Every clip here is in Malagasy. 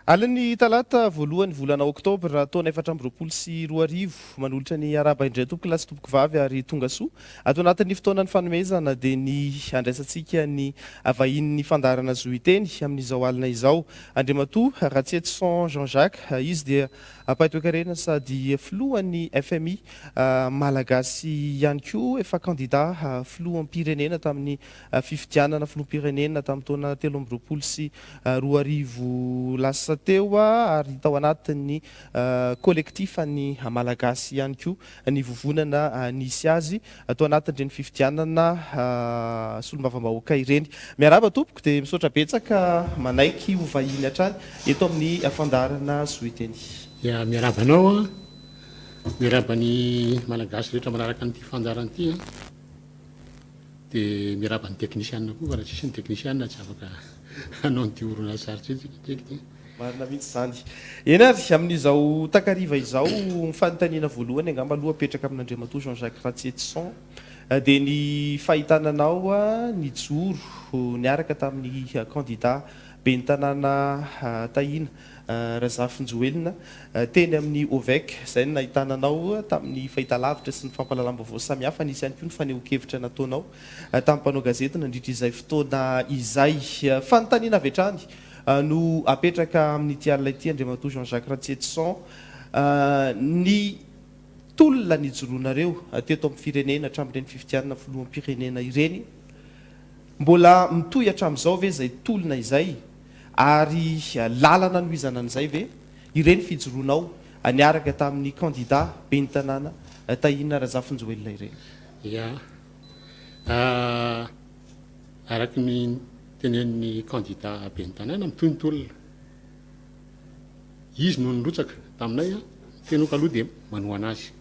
Alin'ny talata voalohan'ny volana oktobra taona 2024, manolotra ny arahaba indray tompoko lahy sy tompoko vavy ary tonga soa ato anatin'ny fotoanan'ny fanomezana dia ny handraisantsika ny vahinin'ny fandaharana Zo Hiteny amin'izao alina izao Andriamatoa Ratsietison Jean Jacques, izy dia mpahay toekarena sady filohan'ny fmi Malagasy ihany koa, efa kandida filoham-pirenena tamin'ny fifidianana filoham-pirenena tamin'ny taona 2023 lasa teo ary tao anatin'ny Collectif an'ny Malagasy ihany koa ny vovonana nisy azy tao anatin'ireny fifidianana solombavambahoaka ireny. Miarahaba tompoko dia misaotra betsaka manaiky ho vahiny hatrany eto amin'ny fandaharana Zo Hiteny. Ya, miarahaba anao an, miarahaba ny Malagasy rehetra manaraka an'ity fandaharana ity an. Dia miarahaba ny teknisianina koa fa raha tsisy ny teknisianina tsy afaka hanao an'ity horonantsary ity tsika. Marina mihitsy izany. Eny ary, amin'izao takariva izao, ny fanontaniana voalohany angamba aloha apetraka amin'Andriamatoa Jean Jacques Ratsietison dia ny fahitana anao nijoro niaraka tamin'ny kandida ben'ny tanàna Tahina Razafinjoelina teny amin'ny OVEC, izay no nahitana anao tamin'ny fahitalavitra sy ny fampahalalam-baovao samihafa. Nisy ihany koa ny fanehoan-kevitra nataonao tamin'ny mpanao gazety nandritra izay fotoana izay. Fanontaniana avy hatrany no apetraka amin'ity alina ity, Andriamatoa Jean Jacques Ratsietison, ny tolona nijoroanareo teto amin'ny firenena hatramin'ireny fifidianana filoham-pirenena ireny, mbola mitohy hatramin'izao ve izay tolona izay? Ary lalana anohizana an'izay ve ireny fijoroanao niaraka tamin'ny kandida ben'ny tanàna Tahina Razafinjoelina ireny? Ya. Araka ny tenenin'ny kandida ben'ny tanàna, mitohy ny tolona. Izy no nirotsaka taminay, ny tenako aloha dia manohana azy.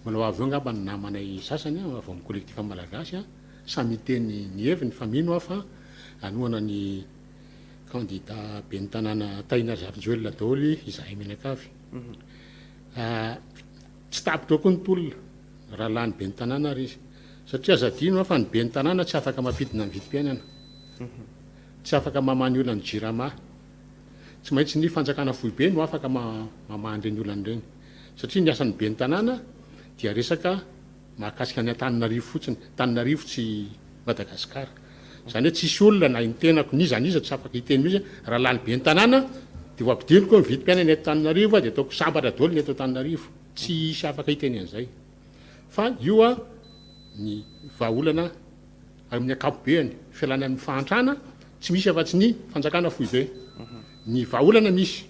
Mbola ho avy eo angamba ny namanay sasany avy ao amin'ny Collectif Malagasy, samy hiteny ny heviny fa mino aho fa hanohana ny Kandida ben'ny tanàna Tahina Razafinjoelina daholo izahay mianakavy. Tsy tapitra eo koa ny tolona raha lany ben'ny tanàna ary izy. Satria aza adino fa ny ben'ny tanàna tsy afaka mampidina ny vidim-piainana. Tsy afaka mamaha ny olan'ny Jirama. Tsy maintsy ny fanjakana foibe no afaka mamaha an'ireny olana ireny. Satria ny asan'ny ben'ny tanàna dia resaka mahakasika ny Antananarivo fotsiny, Antananarivo tsy Madagascar. Izany hoe tsisy olona na ny tenako n'iza n'iza tsy afaka hiteny mihitsy hoe raha lany ben'ny tanàna dia ho ampidiniko ny vidim-piainana eto Antananarivo dia ataoko sambatra daholo ny eto Antananarivo. Tsy hisy afaka hiteny an'izay. Fa io an ny vahaolana amin'ny ankapobeany, fialana amin'ny fahantrana tsy misy afa-tsy ny fanjakana foibe. Ny vahaolana misy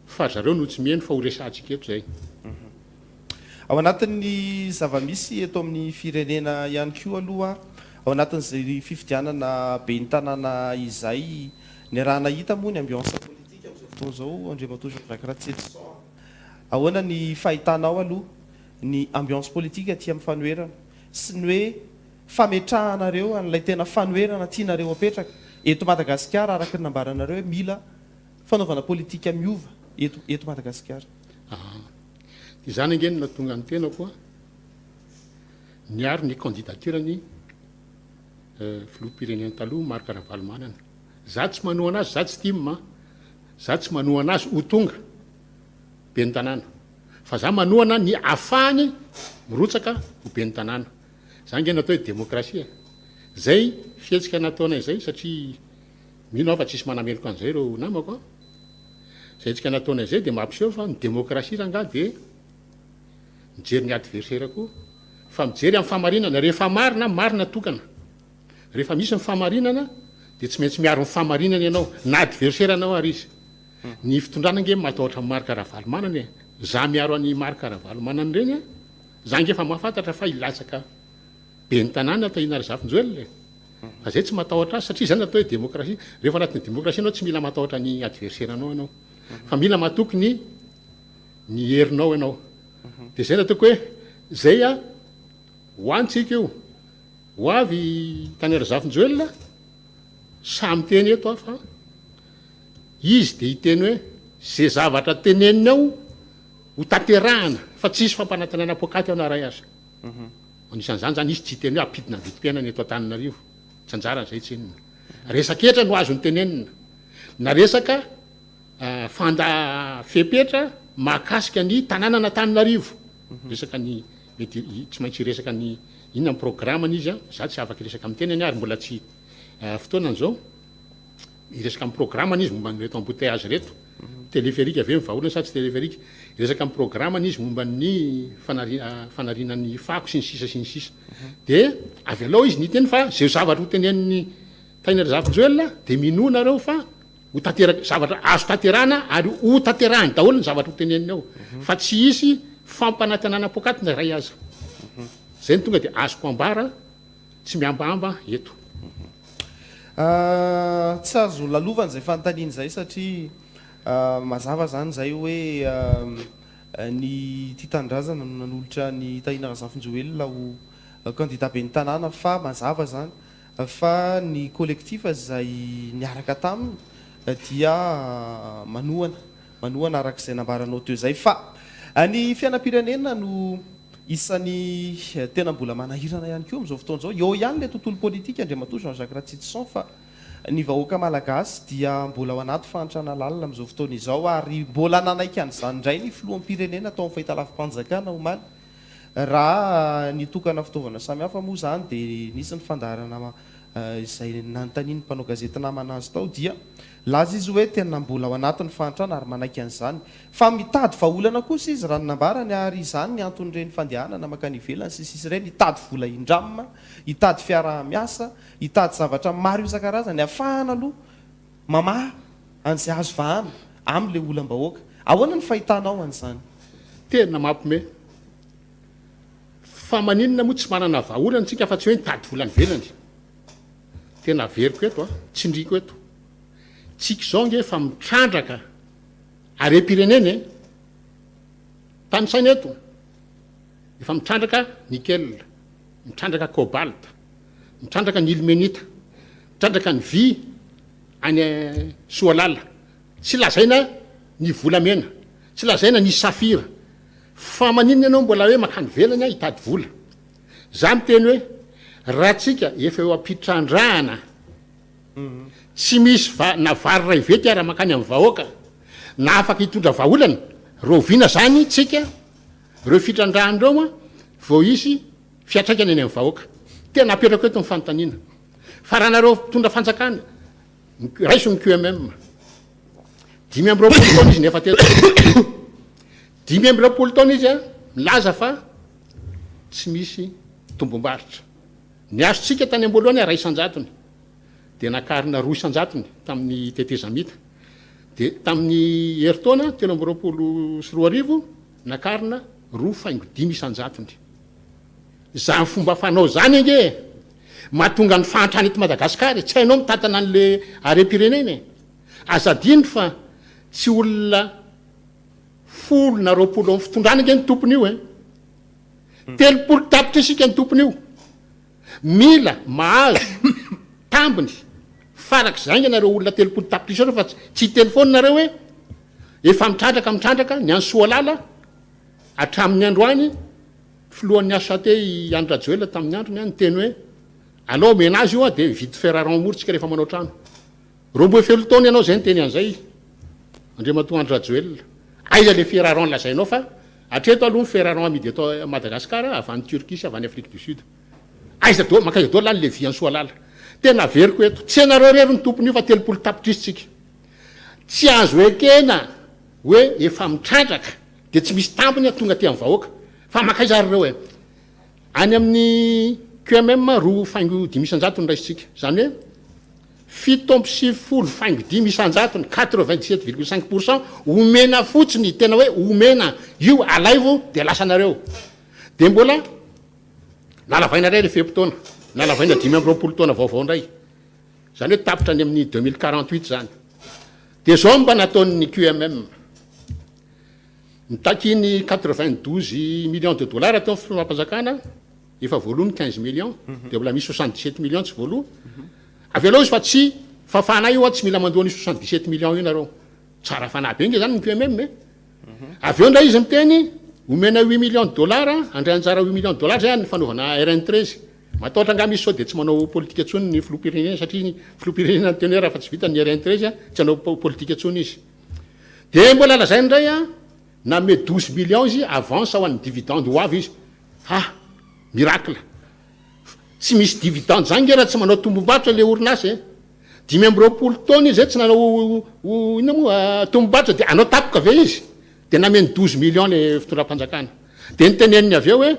fa ry zareo no tsy miheno fa ho resahantsika eto izay. Ao anatin'ny zava-misy eto amin'ny firenena ihany koa aloha, ao anatin'izay fifidianana ben'ny tanàna izay, niaraha-nahita moa ny ambiance politique amin'izao fotoana izao, Andriamatoa Jean Jacques Ratsietison. Ahoana ny fahitanao aloha ny ambiance politique aty amin'ny fanoherana sy ny hoe fametrahanareo an'ilay tena fanoherana tianareo apetraka eto Madagasikara araka ny nambaranareo hoe mila fanaovana politika miova eto eto Madagasikara? Aa. Izany ange no nahatonga ny tenako niaro ny candidature-n'ny filoham-pirenena taloha Marc Ravalomanana. Za tsy manohana azy, za tsy tim an, za tsy manohana azy ho tonga ben'ny tanàna, fa za manohana ny ahafahany mirotsaka ho ben'ny tanàna. Zany ange no atao hoe demokrasia e. Zay fihetsika nataonay zay satria Mino aho fa tsisy manameloka an'izay ireo namako an! Izay hetsika nataonay izay dia mampiseho fa ny demokrasia rangahy dia mijery ny adversaire koa fa mijery amin'ny fahamarinana, rehefa marina, marina tokana. Rehefa misy ny fahamarinana dia tsy maintsy miaro ny fahamarinana ianao na adversaire anao ary izy. Ny fitondrana ange matahotra an'i Marc Ravalomanana e! Za miaro an'i Marc Ravalomanana ireny an! Za ange efa mahafantatra fa hilatsaka Ben'ny tanàna Tahina Razafinjoelina e! Fa zay tsy matahotra azy satria zany atao hoe demokrasia. Rehefa anatin'ny demokrasia ianao tsy mila matahotra ny adversaire anao ianao fa mila matoky ny ny herinao ianao. Dia zay no ataoko hoe zay a ho antsika io. Ho avy Tahina Razafinjoelina, sahy miteny eto aho fa izy dia hiteny hoe ze zavatra teneniny ao ho tanterahana fa tsy hisy fampanantenana poakaty ao na ray aza. Anisan'izany izany izy tsy hiteny hoe hampidina ny vidim-piainana eto Antananarivo. Tsy anjarany izay tsinona. Resaka hetra no azony tenenina. Na resaka fanda fepetra mahakasika ny tanànan'Antananarivo. Resaka ny mety tsy maintsy hiresaka ny inona ny programany izy an, za tsy afaka hiresaka amin'ny tenany ary mbola tsy fotoanany izao. Hiresaka amin'ny programany izy momba an'ireto embouteillage ireto. Téléphérique ve ny vahaolana sa tsy téléphérique? Hiresaka amin'ny programany izy momba ny fanariana ny fako sy ny sisa sy ny sisa. Dia avelao izy niteny fa izay zavatra ho tenenin'i Tahina Razafinjoelina dia minoa nareo fa ho tanteraka, zavatra azo tanterahana ary ho tanterahiny daholo ny zavatra ho teneniny ao fa tsy hisy fampanantenana poakaty na iray aza. Izay no tonga dia azoko ambara tsy mihambahamba eto. Tsy azo lalovana izay fanontaniana izay satria mazava izany izay hoe ny Tia Tanindrazana no nanolotra an'i Tahina Razafinjoelina ho kandida ben'ny tanàna fa mazava izany fa ny collectif izay niaraka taminy dia manohana, manohana araka izay nambaranao teo izay fa ny fiainam-pirenena no isan'ny tena mbola manahirana ihany koa amin'izao fotoana izao. Eo ihany ilay tontolo politika Andriamatoa Jean Jacques Ratsitison fa ny vahoaka malagasy dia mbola ao anaty fahantrana lalina amin'izao fotoana izao ary mbola nanaiky an'izany indray ny filoham-pirenena tao amin'ny fahitalavi-panjakana omaly. Raha nitokana fitaovana samihafa moa izany dia nisy ny fandaharana izay nanontanian'ny mpanao gazety namana azy tao dia nilaza izy hoe tena mbola ao anatin'ny fahantrana ary manaiky an'izany fa mitady vahaolana kosa izy raha ny nambarany ary izany ny anton'ireny fandehanana mankany ivelany sy ny sisa ireny hitady vola hindramina, hitady fiaraha-miasa, hitady zavatra maro isan-karazany ahafahana aloha mamaha an'izay azo vahana amin'ilay olam-bahoaka. Ahoana ny fahitanao an'izany? Tena mampime. Fa maninona moa tsy manana vahaolana tsika fa tsy hoe nitady vola any ivelany. Tena averiko eto a, tsindriko eto. Tsika izao ange efa mitrandraka harem-pirenena e. Tanisaina eto. Efa mitrandraka nickel, mitrandraka cobalt, mitrandraka ny ilmenita, mitrandraka ny vy any Soalala. Tsy lazaina ny volamena, tsy lazaina ny safira. Fa maninona ianao mbola hoe mankany ivelany aho hitady vola? Za miteny hoe raha tsika efa eo am-pitrandrahana, tsy misy va na vary iray vety ara mankany amin'ny vahoaka, na afaka hitondra vahaolana, rahoviana zany tsika ireo fitrandrahana ireo vao hisy fiantraikany any amin'ny vahoaka? Tena apetrako eto ny fanontaniana. Fa raha nareo mpitondra fanjakana, raiso ny QMM. 25 taona izy nefa teto. 25 taona izy milaza fa tsy misy tombom-barotra. Ny azontsika tany am-boalohany 1%-ny, dia nakarina 2%-ny tamin'ny tetezamita. Dia tamin'ny herintaona 2023 nakarina 2,5%-ny. Izany fomba fanao izany ange e! Mahatonga ny fahantrana eto Madagasikara e! Tsy hainao mitantana an'le harem-pirenena e! Aza adino fa tsy olona 10 na 20 amin'ny fitondrana ange ny tompon'io e! 30 tapitrisa isika ny tompon'io. Mila mahazo tambiny farak'izay haingana ireo olona 30 tapitrisa ireo fa tsy hiteny foana nareo hoe efa mitrandraka mitrandraka ny any Soalala hatramin'ny androany. Filohan'ny HAT i Andry Rajoelina tamin'ny androny niteny hoe alao omena azy io dia mividy fer à rond mora tsika rehefa manao trano. 12 taona ianao izay niteny an'izay Andriamatoa Andry Rajoelina. Aiza le fer à rond lazainao fa hatreto aloha ny fer à rond amidy eto Madagascar avy any Turquie sy avy any Afrique du Sud. Aiza daholo, mankaiza daholo lany le vy any Soalala. Tena averiko eto, tsy ianareo irery no tompon'io fa 30 tapitrisa tsika. Tsy azo ekena hoe efa mitrandraka dia tsy misy tambiny tonga aty amin'ny vahoaka. Fa mankaiza ary ireo e? Any amin'ny QMM 2,5% no raisintsika. Izany hoe 97,5%, 97,5 pourcent, omena fotsiny, tena hoe omena, io alaivo dia lasanareo. Dia mbola nalavaina indray ilay fe-potoana, nalavaina 25 taona vaovao indray. Izany hoe tapitra any amin'ny 2048 izany. Dia izao no mba nataon'ny QMM. Mitaky ny 92 millions de dollars teo amin'ny filoham-panjakana, efa voaloa ny 15 millions, dia mbola misy 77 millions tsy voaloa. Avelao izy fa tsy fafanay io, tsy mila mandoa an'io 77 millions io nareo. Tsara fanahy be nge zany ny QMM e. Avy eo indray izy miteny, omena 8 millions de dollars, handray anjara 8 millions de dollars zay ny fanaovana RN 13. Matahotra angaha misy sao dia tsy manao politika intsony ny filoham-pirenena satria ny filoham-pirenena niteny hoe raha fa tsy vita ny RN 13 tsy hanao politika intsony izy. De mbola lazainy indray an, nanome 12 millions izy avance ho an'ny dividende ho avy izy. Ah! Miracle! Tsy misy dividende zany nge raha tsy manao tombom-barotra le orinasa e. 25 taona izy zay tsy nanao inona moa tombom-barotra de anao tapoka ve izy? De nameno 12 millions le fitondram-panjakana. De niteneniny avy eo hoe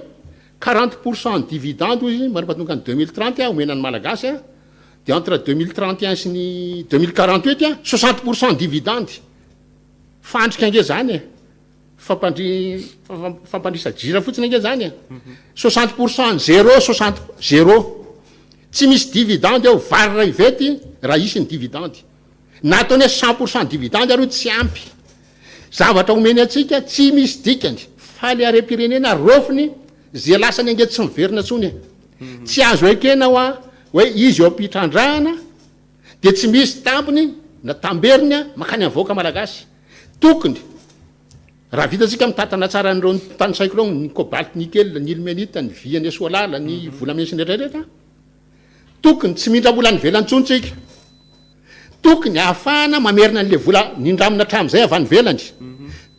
40% ny dividende hoy izy mandra-pahatonga ny 2030 omena ny Malagasy a, de entre 2031 sy ny 2048 a, 60% ny dividende. Fandrika ange zany e. Fampandri fampandrisa jira fotsiny ange zany e. 60% ny zéro, soixante zéro. Tsy misy dividende eo, vary ray vety raha hisy ny dividende. Na ataony hoe 100% dividende ary io tsy ampy. Zavatra omeny antsika tsy misy dikany. Fa le harem-pirenena raofiny ze lasany ange tsy miverina intsony e. Tsy azo ekena hoa hoe izy eo am-pitrandrahana de tsy misy tambiny na tamberiny mankany amin'ny vahoaka malagasy. Tokony raha vitantsika mitantana tsara an'ireo tanisaiko ireo, ny cobalt, nickel, ny ilmenite, ny vy any Soalala, ny volamena sy ny rehetra rehetra, tokony tsy mindram-bola any ivelany intsony tsika. Tokony ahafahana mamerina an'le vola nindramina hatramin'izay avy any ivelany.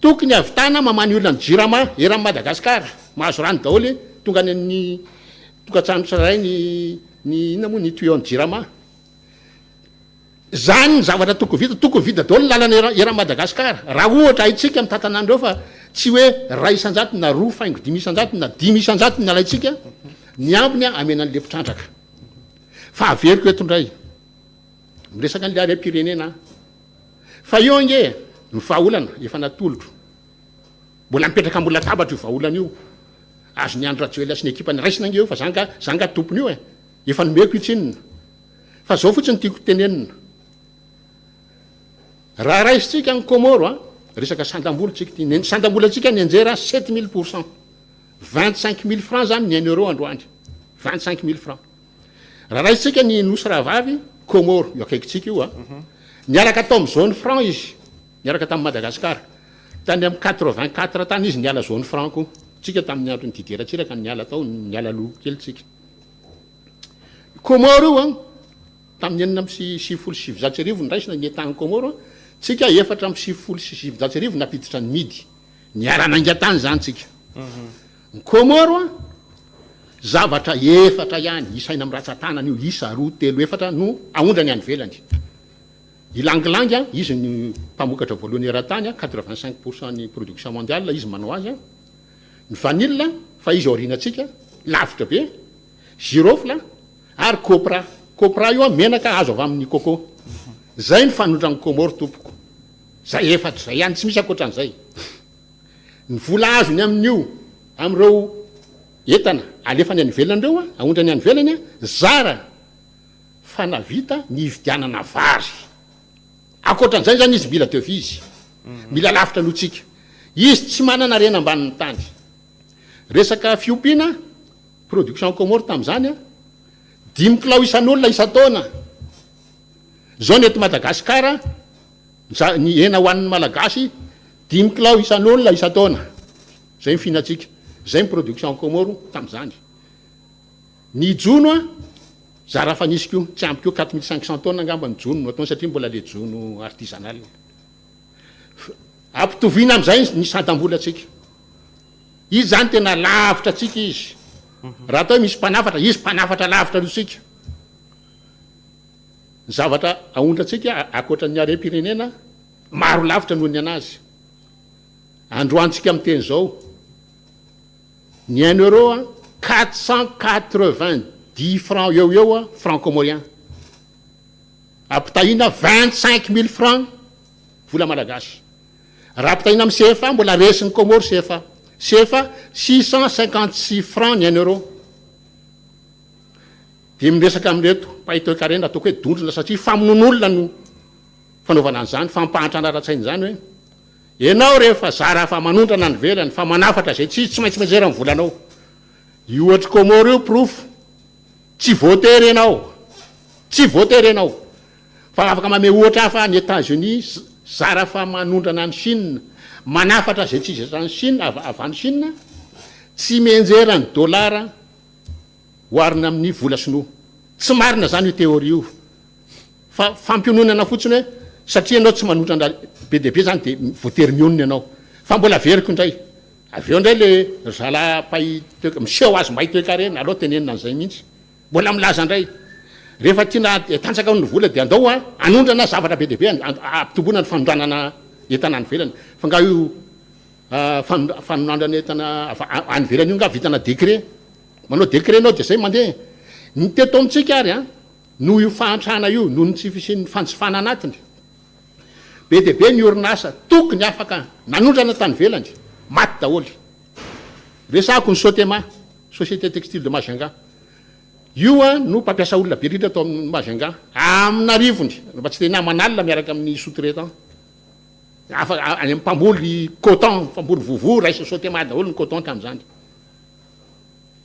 Tokony hahavitana mamaha ny olan'ny Jirama eran'i Madagasikara. Mahazo rano daholo tonga any amin'ny tokantrano tsirairay ny ny inona moa ny tuyau an'ny Jirama. Zany ny zavatra tokony vita, tokony vita daholo ny lalana era eran'i Madagasikara. Raha ohatra haintsika mitantana an'ireo fa tsy hoe 1% na 2,5% na 5% ny alaintsika, ny ambiny amena an'le mpitrandraka. Fa averiko eto indray, miresaka an'le harem-pirenena aho. Fa io ange ny vahaolana efa natolotro. Mbola mipetraka ambony latabatra io vahaolana io. Azon'i Andry Rajoelina sy ny ekipany raisina ange io fa za nga za nga tompon'io e. Efa nomeko io tsinona. Fa zao fotsiny tiako tenenina. Raha raisintsika ny Comores a, resaka sandam-bola tsika ity. Ny sandam-bolantsika nianjera 7000%. 25 000 francs zany ny un euro androany. 25 000 francs. Raha raisintsika ny Nosy Rahavavy, Comores, io akaikintsika io a. Niaraka tao amin'ny zone franc izy, niaraka tamin'i Madagasikara. Tany amin'ny 84 tany izy niala zone franc koa. Tsika tamin'ny andron'i Didier Ratsiraka niala tao, niala aloha kely tsika. Comores io an, tamin'ny 1996 niraisina ny État-n'i Comores, tsika 1994 nampiditra ny midy. Niara-nainga tany zany tsika. Ny Comores an, zavatra efatra ihany, isaina amin'ny ratsan-tanana io, isa, roa, telo, efatra no aondrany any ivelany. Ylang-ylang an, izy no mpamokatra voalohany eran-tany an, 85% ny production mondiale izy manao azy an. Ny vanille fa izy aorianantsika, lavitra be, girofle ary copra. Copra io an, menaka azo avy amin'ny coco. Zay ny fanondran'ny Comores tompoko. Zay efatra zay ihany, tsy misy ankoatran'izay. Ny vola azony amin'io, amin'ireo entana alefany any ivelany ireo an, aondrany any ivelany an, zara fa navita ny hividianana vary. Ankoatran'izay zany izy mila devise, mila lavitra noho tsika. Izy tsy manana harena ambanin'ny tany. Resaka fiompiana, production Comores tamin'izany an, 5 kilao isan'olona isan-taona. Zao ny eto Madagasikara, ny hena hohanin'ny Malagasy, 5 kilao isan'olona isan-taona. Zay ny fihinantsika. Zay ny production Comores tamin'izany. Ny jono an, zara fa nisy koa, tsy ampy koa, 4500 tonnes angamba ny jono no ataony satria mbola le jono artisanal. Ampitoviana amin'izay ny sandam-bolantsika. Izy zany tena lavitra antsika izy. Raha atao hoe misy mpanafatra, izy mpanafatra lavitra noho isika. Ny zavatra aondrantsika ankoatra ny harem-pirenena, maro lavitra noho ny anazy. Androantsika miteny izao, ny un euro a, 490 francs eo eo a, franc comorien. Ampitahiana 25 000 francs vola malagasy. Raha ampitahiana amin'ny CFA, mbola resin'ny Comores CFA. CFA 656 francs ny un euro. Dia miresaka amin'ireto mpahay toekarena ataoko hoe dondrona satria famonoan'olona no fanaovana an'izany, fampahantrana ara-tsaina izany hoe ianao rehefa zara fa manondrana any ivelany fa manafatra izay tsy izy tsy maintsy mianjera ny volanao. Io ohatr'i Comores io porofo, tsy voatery ianao, tsy voatery ianao. Fa afaka manome ohatra hafa any Etats-Unis, zara fa manondrana any Chine, manafatra izay tsy izy hatrany Chine, avy any Chine, tsy mianjera ny dolara oharina amin'ny vola sinoa. Tsy marina izany io théorie io fa fampiononana fotsiny hoe. Satria ianao tsy manondrana be dia be zany dia voatery mionona ianao. Fa mbola averiko indray. Avy eo indray le ry zalahy mpahay toe, miseho azy mahay toekarena, aleo tenenina an'izay mihitsy. Mbola milaza indray. Rehefa tiana hatanjaka hono ny vola dia andao hanondrana zavatra be dia be, hampitomboina ny fanondranana entana any ivelany. Fa nga io fanondranana entana any ivelany io nga vitana décret? Manao décret ianao dia zay mandeha. Ny teto amintsika ary an, noho io fahantrana io, noho ny tsy fisian'ny fanjifana anatiny, be dia be ny orinasa tokony afaka nanondrana tany ivelany, maty daholo. Resahako ny Sotema, Société Textile de Majunga. Io no mpampiasa olona be indrindra tao amin'ny Majunga, amin'arivony, mba tsy tena aman'alina miaraka amin'ny sous-traitant. Afa, any amin'ny mpamboly coton, mpamboly vovo, raisin'ny Sotema daholo ny coton tamin'izany.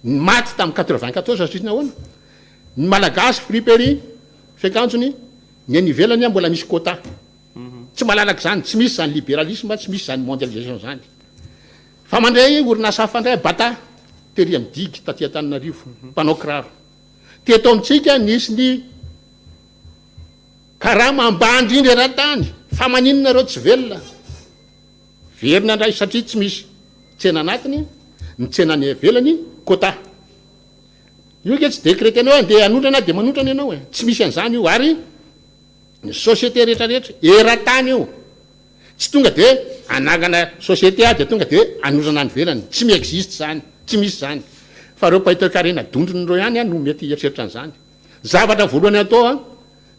Ny maty tamin'ny 94 satria nahoana? Ny Malagasy friperie fiakanjony, ny any ivelany mbola misy quota. Tsy malalaka izany, tsy misy izany liberalisme, tsy misy izany mondialisation izany. Fa mandray orinasa hafa indray Bata, tery amin'ny digue taty Antananarivo, mpanao kiraro. Teto amintsika nisy ny karama ambany indrindra eran-tany, fa maninona ireo tsy velona? Verina indray satria tsy misy tsena anatiny, ny tsena any ivelany quota. Io ange tsy decretenao hoe andeha hanondrana dia manondrana ianao e, tsy misy an'izany io ary ny société rehetra rehetra eran-tany io tsy tonga dia hanangana société aho dia tonga dia hanondrana any ivelany, tsy mi-existe izany, tsy misy izany. Fa ireo mpahay toekarena dondrona ireo ihany no mety hieritreritra an'izany. Zavatra voalohany atao an,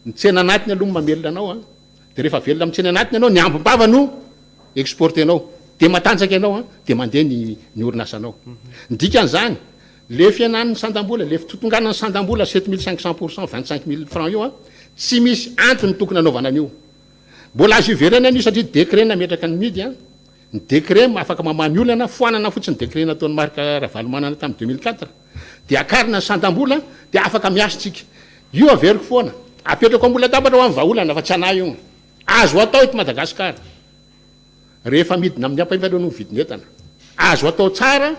ny tsena anatiny aloha no mamelona anao an. Dia rehefa velona amin'ny tsena anatiny ianao, ny ambim-bava no exporter-nao. Dia matanjaka ianao an, dia mandeha ny ny orinasanao. Ny dikan'izany, le fihenan'ny sandam-bola, le fitotonganan'ny sandam-bola 7500 pour cent, 25 000 francs io an, tsy misy antony tokony hanaovana an'io. Mbola azo iverenana io satria décret nametraka ny midy an, ny décret afaka mamaha ny olana, foanana fotsiny décret nataon'i Marc Ravalomanana tamin'ny 2004. Dia akarina ny sandam-bola dia afaka miasa tsika. Io averiko foana. Apetrako ambony latabatra hoa ny vahaolana fa tsy anah io. Azo atao eto Madagascar. Rehefa midina amin'ny ampahefa ireo no vidin'entana. Azo atao tsara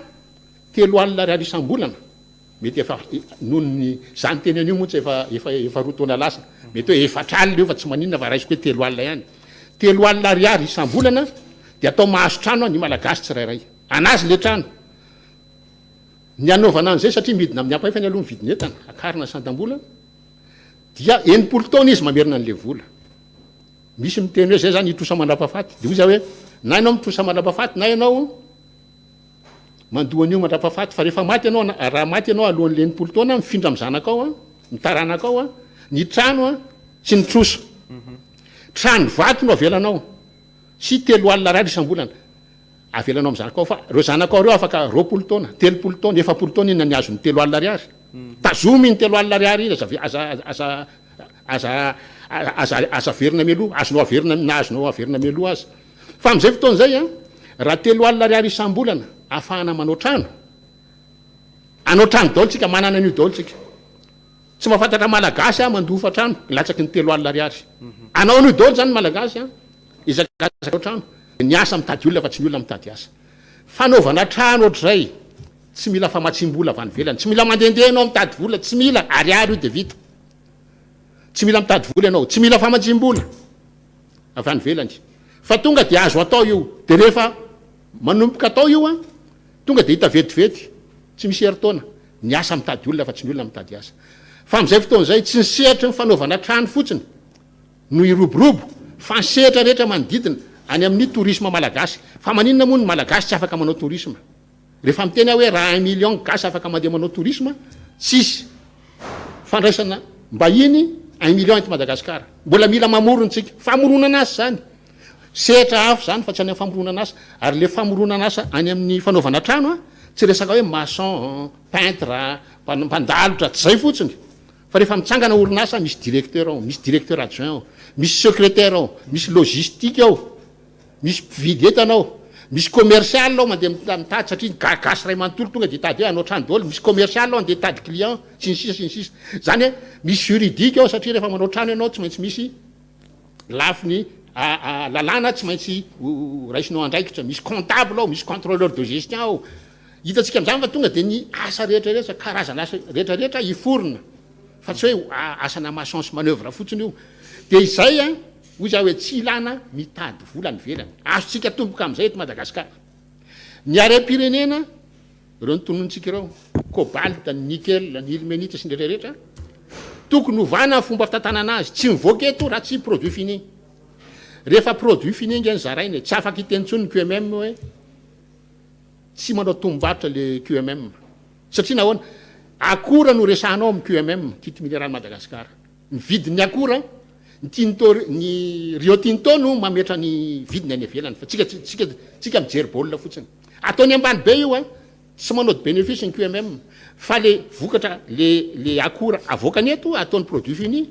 30 ariary isam-bolana. Mety efa noho ny za niteny an'io moa tsy efa efa efa 2 taona lasa. Mety hoe 40 io fa tsy maninona fa raisiko hoe 30 ihany. 30 ariary isam-bolana dia atao mahazo trano ny Malagasy tsirairay. Anazy le trano. Ny hanaovana an'izay satria midina amin'ny ampahefany aloha ny vidin'entana, akarina ny sandam-bola, dia 60 taona izy mamerina an'ilay vola. Misy miteny hoe zay zany hitrosa mandrapafaty. Dia hoy za hoe na ianao mitrosa mandrapafaty na ianao mandoa an'io mandrapafaty fa rehefa maty ianao, raha maty ianao alohan'ilay 60 taona, mifindra amin'ny zanakao, ny taranakao, ny trano sy ny trosa. Trano vato no avelanao sy 30 ariary isam-bolana. Avelanao amin'ny zanakao fa ireo zanakao ireo afaka 20 taona, 30 taona, 40 taona inona ny azony 30 ariary? Tazomy iny 30 ariary iny, aza aza aza aza aza aza averina mialoha, azonao averina na azonao averina mialoha aza. Fa amin'izay fotoana izay an, raha 30 ariary isam-bolana ahafahana manao trano, hanao trano daholo tsika, manana an'io daholo tsika. Tsy mahafantatra malagasy aho mandoa hofantrano latsaky ny 30 ariary. Anao an'io daholo zany malagasy an. Izakazaka trano. Ny asa mitady olona fa tsy ny olona mitady asa. Fanaovana trano ohatr'izay tsy mila famatsiam-bola avy any ivelany. Tsy mila mandehandeha ianao mitady vola, tsy mila, ariary io dia vita. Tsy mila mitady vola ianao, tsy mila famatsiam-bola avy any ivelany. Fa tonga dia azo atao io. Dia rehefa manomboka atao io an, tonga dia hita vetivety, tsy misy herintaona. Ny asa mitady olona fa tsy ny olona mitady asa. Fa amin'izay fotoana izay, tsy ny sehatry ny fanaovana trano fotsiny no hiroborobo fa ny sehatra rehetra manodidina any amin'ny tourisme malagasy. Fa maninona moa ny malagasy tsy afaka manao tourisme? Rehefa miteny aho hoe raha un million ny gasy afaka mandeha manao tourisme, tsisy fandraisana mbahiny un million eto Madagasikara. Mbola mila mamorona tsika. Famoronana asa izany. Sehatra hafa izany fa tsy any amin'ny famoronana asa. Ary ilay famoronana asa any amin'ny fanaovana trano tsy resaka hoe maçon, peintre, mpandalotra, tsy izay fotsiny. Fa rehefa mitsangana orinasa misy directeur ao, misy directeur adjoint ao, misy secrétaire ao, misy logistique ao, misy mpividy entana ao, misy commercial ao mandeha mitady satria ny gasy iray manontolo tonga dia hitady hoe hanao trano daholo, misy commercial ao andeha hitady client sy ny sisa sy ny sisa. Izany hoe misy juridique ao satria rehefa manao trano ianao tsy maintsy misy lafiny lalàna tsy maintsy raisinao andraikitra, misy comptable ao, misy contrôleur de gestion ao. Hitantsika amin'izany fa tonga dia ny asa rehetra rehetra, karazana asa rehetra rehetra hiforona fa tsy hoe asana maçon sy manoeuvre fotsiny io. Dia izay an. Hoy za hoe tsy ilana mitady vola any ivelany. Azontsika atomboka amin'izay eto Madagasikara. Ny harem-pirenena, ireo notononintsika ireo, cobalt, ny nickel, ny ilmenite sy ny rehetra rehetra, tokony ovana ny fomba fitantanana azy. Tsy mivoaka eto raha tsy produit fini. Rehefa produit fini ange no zaraina e, tsy afaka hiteny intsony ny QMM hoe tsy manao tombom-barotra le QMM. Satria nahoana? Akora no resahanao amin'ny QMM, Kit Mineral Madagascar. Ny vidin'ny akora, ny Tinto, ny Rio Tinto no mametra ny vidiny any ivelany fa tsika tsika tsika mijery baolina fotsiny. Ataony ambany be io an, tsy manao de bénéfice ny QMM fa le vokatra le le akora avoakany eto ataony produit fini.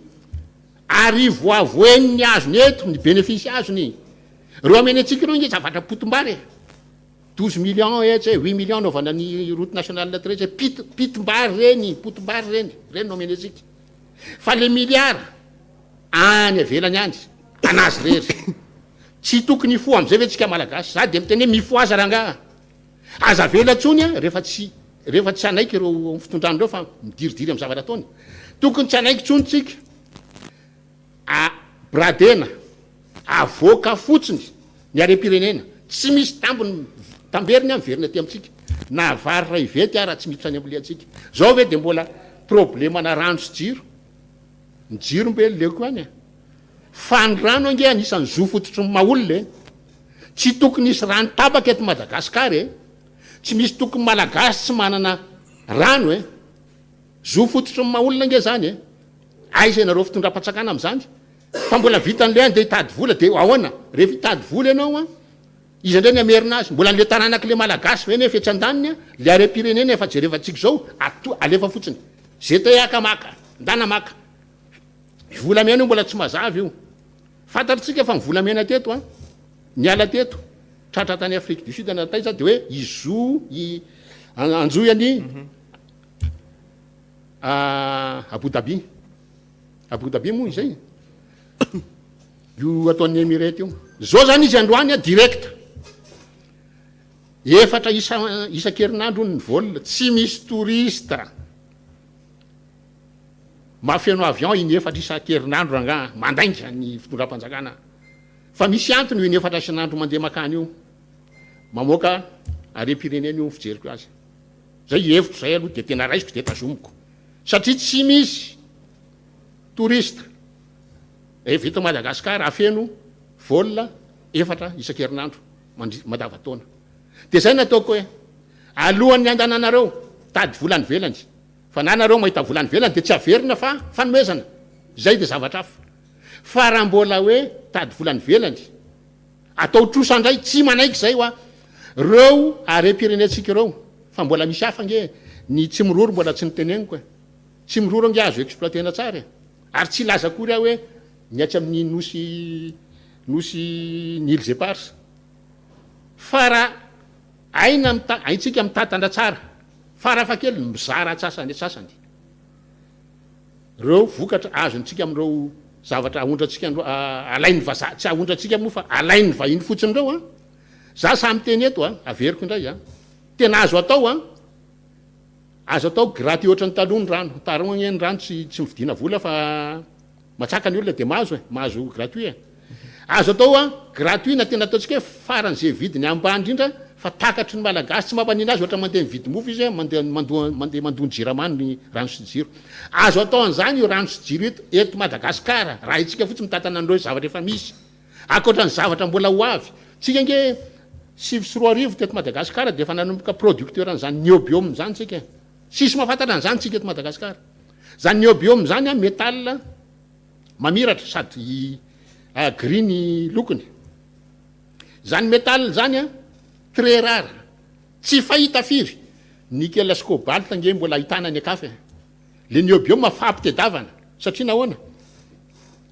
Arivoavoeny ny azony eto, ny bénéfice azony. Reo ameny antsika ireo nge zavatra potim-bary e. 12 millions etsy e, 8 millions anaovana ny route nationale 13 e, pit pitim-bary reny, potim-bary reny, reny no ameny antsika. Fa le milliard any avelany any, anazy rery. Tsy tokony hifoha amizay ve tsika malagasy? Za de miteny hoe mifohaza rangaha. Aza avela tsony a, rehefa tsy rehefa tsy hanaiky ireo fitondrana ireo fa midiridiry am zavatra ataony. Tokony tsy hanaiky tsony tsika. A bradena, avoaka fotsiny ny harem-pirenena, tsy misy tambiny tamberiny miverina aty amintsika, na vary iray vety ara tsy miditra any am-biliantsika. Zao ve de mbola problemana rano sy jiro? Ny jiro mbe leoko ihany e! Fa ny rano ange anisan'ny zo fototry ny maha olona e! Tsy tokony hisy rano tapaka eto Madagascar e! Tsy misy tokony Malagasy tsy manana rano e! Zo fototry ny maha olona ange zany e! Aiza ianareo fitondram-panjakana amin'izany? Fa mbola vitan'ilay andeha hitady vola dia ahoana? Rehefa hitady vola ianao an, iza indray ny hamerina azy? Mbola an'ilay taranak'ilay Malagasy ve nefa etsy andaniny an, ilay harem-pirenena efa jerevantsika izao, ato, alefa fotsiny. Ze te haka maka, ndana maka. Volamena io mbola tsy mazava io. Fantatritsika fa ny volamena teto an, niala teto, tratra tany Afrique du Sud na taiza dia hoe izo, i, anjohy an'i. Abu Dhabi. Abu Dhabi moa izay? Io ataon'ny Emirate io. Zao zany izy androany a direct. Efatra isa isan-kerinandro ny vol, tsy misy touriste. Mahafeno avion iny efatra isan-kerinandro rangaha, mandainga ny fitondram-panjakana. Fa misy antony io inefatra isan'andro mandeha makany io. Mamoaka harem-pirenena io ny fijeriko azy. Zay hevitro zay aloha dia tena raisiko dia tazomiko satria tsy misy touriste avy eto Madagascar hafeno vol efatra isan-kerinandro mandri mandava-taona. Dia zay no ataoko hoe alohan'ny handananareo tady vola any ivelany fa na nareo mahita vola any ivelany dia tsy averina fa fanomezana zay dia zavatra hafa fa raha mbola hoe tady vola any ivelany Atao trosa ndray, tsy manaiky zay hoa reo harem-pirenentsika ireo fa mbola misy hafa ange ny Tsimiroro mbola tsy noteneniko e. Tsimiroro ange azo exploiter-na tsara e. Ary tsy hilaza akory aho hoe ny atsy amin'ny nosy nosy ny îles éparses. Fa raha aina mita haintsika mitantana tsara farafahakeliny mizara antsasany antsasany. Reo vokatra azontsika amin'ireo zavatra ahondrantsika andro alain'ny vazaha, tsy ahondrantsika moa fa alain'ny vahiny fotsiny ireo an! Za sahy miteny eto an, averiko indray an, tena azo atao an, azo atao gratuit ohatran'ny taloha ny rano, taloha anie ny rano tsy tsy mividiana vola fa matsaka ny olona dia mahazo e, mahazo gratuit e. Azo atao an, gratuit na tena ataontsika hoe faran'izay vidiny ambany indrindra fa takatry ny Malagasy, tsy mampanina azy ohatra mandeha mividy mofo izy mandeha mandoa mandeha mandoa ny jirama ny rano sy ny jiro. Azo atao an'izany io rano sy jiro eto eto Madagasikara raha haintsika fotsiny mitantana an'ireo zavatra efa misy. Ankoatra ny zavatra mbola ho avy. Tsika ange 2009 teto Madagasikara dia efa nanomboka producteur an'izany niobium izany tsika e. Tsisy mahafantatra an'izany tsika eto Madagasikara. Izany niobium izany an metal mamiratra sady gris ny lokony. Izany metal izany an, très rare, tsy fahita firy. Nickel sy cobalt ange mbola ahitana any an-kafa e. Le niobium fampitedavana, satria nahoana?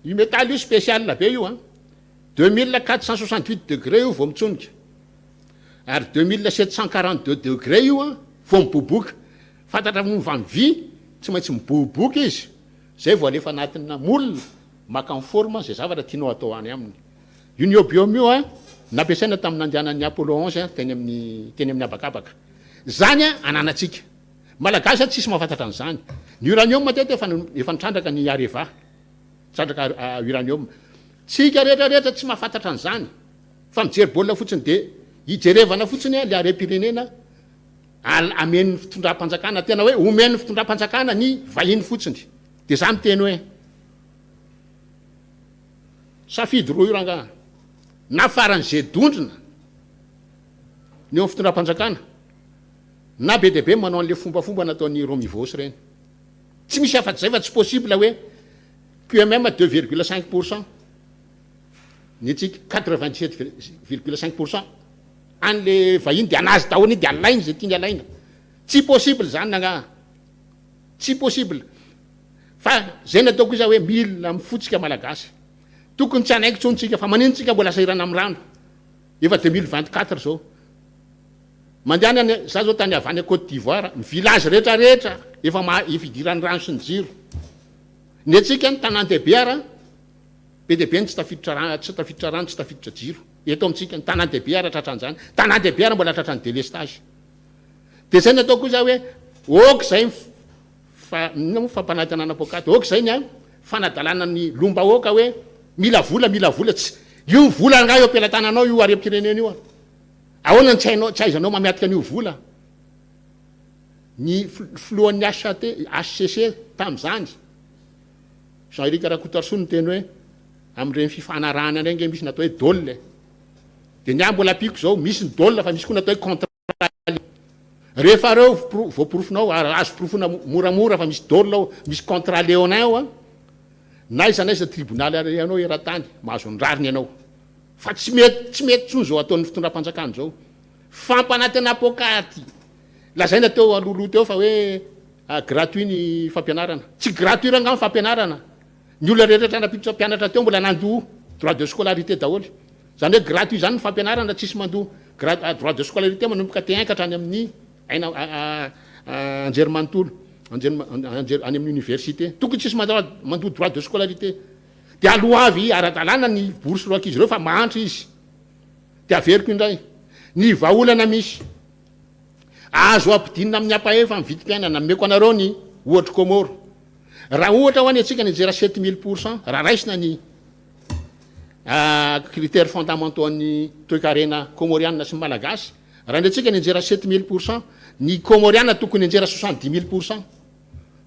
Io metal io spécial be io an, 2468 degré io vao mitsonika, ary 2742 degré io an vao miboboka. Fantatra moa fa ny vy tsy maintsy miboboka izy. Zay vao alefa anatina moule maka ny forme zay zavatra tianao atao any aminy. Io niobium io an nampiasaina tamin'ny nandehanan'ny Apollo 11 teny amin'ny teny amin'ny habakabaka. Zany an ananantsika. Malagasy an tsisy mahafantatra an'izany. Ny uranium teto efa efa nitrandraka ny Areva. Nitrandraka uranium. Tsika rehetra rehetra tsy mahafantatra an'izany fa mijery baolina fotsiny de ijerevana fotsiny le harem-pirenena al amen'ny fitondram-panjakana tena hoe omen'ny fitondram-panjakana ny vahiny fotsiny de za miteny hoe safidy roa io rangaha na faran'ze dondrona ny eo amin'ny fitondram-panjakana na be dia be manao an'le fombafomba nataon'i Romivos ireny tsy misy afa-tsy zay fa tsy possible hoe QMM 2,5 % ny antsika 97,5 % an'le vahiny de anazy daholo iny de alainy zay tiany alaina tsy possible zany nangaha tsy possible fa zay nataoko iza hoe mila mifotsika malagasy tokony tsy anaiky tsony tsika fa manino tsika mbola sahirana amin'ny rano efa 2024 zao mandehany any za zao tany avy any Côte d'Ivoire ny village rehetra rehetra efa ma ifidiran'ny rano sy ny jiro ny antsika ny tanàn-dehibe ara be dia be ny tsy tafiditra rano tsy tafiditra rano tsy tafiditra jiro eto amintsika ny tanàn-dehibe ara tratran'izany tanàn-dehibe ara mbola tratran'ny délestage de zay nataoko izy hoe ok zay fa inona moa fampanantenana poakaty ok zay ny a fanadalana ny lombahoaka hoe mila vola mila vola tsy io vola nga eo am-pelatananao io harem-pirenena io a ahoana ny tsy hainao tsy aizanao mamiatika an'io vola ny filohan'ny HAT HCC tam'izany Jean Eric Rakotoarisoa niteny hoe am'ireny fifanarahana ireny nge misy natao hoe dôle de ny ahy mbola ampiako zao misy ny dôle fa misy koa natao hoe contrat rehefa reo voaporofonao ary azo porofona moramora fa misy dôle ao misy contrat léonin ao a na aiza na aiza tribonaly anao eran-tany mahazo ny rariny ianao fa tsy mety tsy mety tsony zao ataon'ny fitondram-panjakana zao fampanantena poakaty lazaina teo alohaloha teo fa hoe gratuit ny fampianarana tsy gratuit ranga ny fampianarana ny olona rehetra nampiditra mpianatra teo mbola nandoa droit de scolarité daholo zany hoe gratuit zany ny fampianarana tsisy mandoa droit de scolarité manomboka T1 ka hatrany amin'ny aina anjery manontolo anjery any amin'ny université tokony tsisy mandoa droit de scolarité de aloavy ara-dalàna ny bourse ro ankizy ireo fa mahantra izy de averiko indray ny vahaolana misy azo ampidinina amin'ny ampahefa ny vidim-piainana meko anareo ny ohatry Komoro raha ohatra ho any atsika ny jera 7000 % raha raisina ny critères fondamentaux ny toekarena komorianina sy ny malagasy raha ny atsika ny anjera 7000 % ny komoriana tokony anjera 70 000 %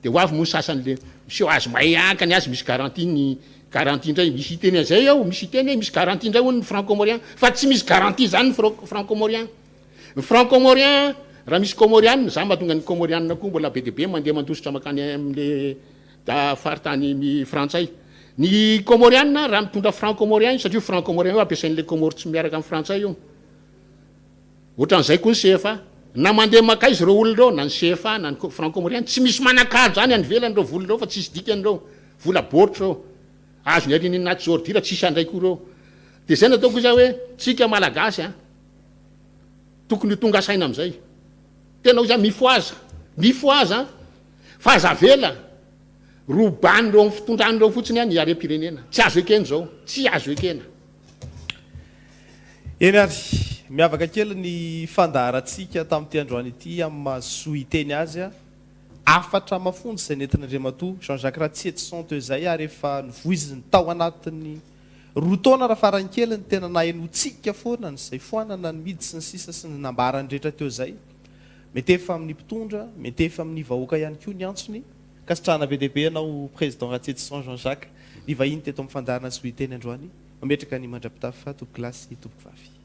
de ho avy moa ny sasany le miseho azy mahay ny azy misy garantie ny garantie indray misy hiteny an'izay ao misy hiteny hoe misy garantie indray hono ny franc comorien fa tsy misy garantie zany ny franc comorien ny franc comorien raha misy comoriane za mahatonga ny comoriane koa mbola be de be mandeha mandositra makany am'le da faritany ny frantsay ny comoriane raha mitondra franc comorien satria franc comorien io ampiasain'le Comore tsy miaraka amin'ny frantsay io ohatran'izay koa ny CFA na mandeha makaizy reo olona reo na ny CFA na ny franc comorien tsy misy manakalo zany any ivelany reo vola reo fa tsisy dikany reo vola baoritra reo azony arininy anaty ordure tsisy andray koa reo de zay nataoko izy hoe tsika malagasy a tokony ho tonga saina am'izay tena ho za mifoaza mifoaza fa aza avela robany reo amin'ny fitondrany reo fotsiny a ny harem-pirenena tsy azo ekena zao tsy azo ekena. Eny ary miavaka kely ny fandaharantsika tamin'ity androany ity amin'ny mahazo hiteny azy a afatra mafonja izay nentin'Andriamatoa Jean-Jacques Ratsietison teo izay ary efa novoiziny tao anatin'ny 2 taona raha farany kely ny tena nahenotsika foana nyizay foanana ny midy sy ny sisa sy ny nambarany rehetra teo izay mety efa amin'ny mpitondra mety efa amin'ny vahoaka ihany koa ny antsony kasitrahana be dehibe ianao président Ratsietison Jean-Jacques ny vahiny teto amin'ny fandaharana zo hiteny androany mametraka ny mandra-pitafa tompoko lahy sy tompoko vavy.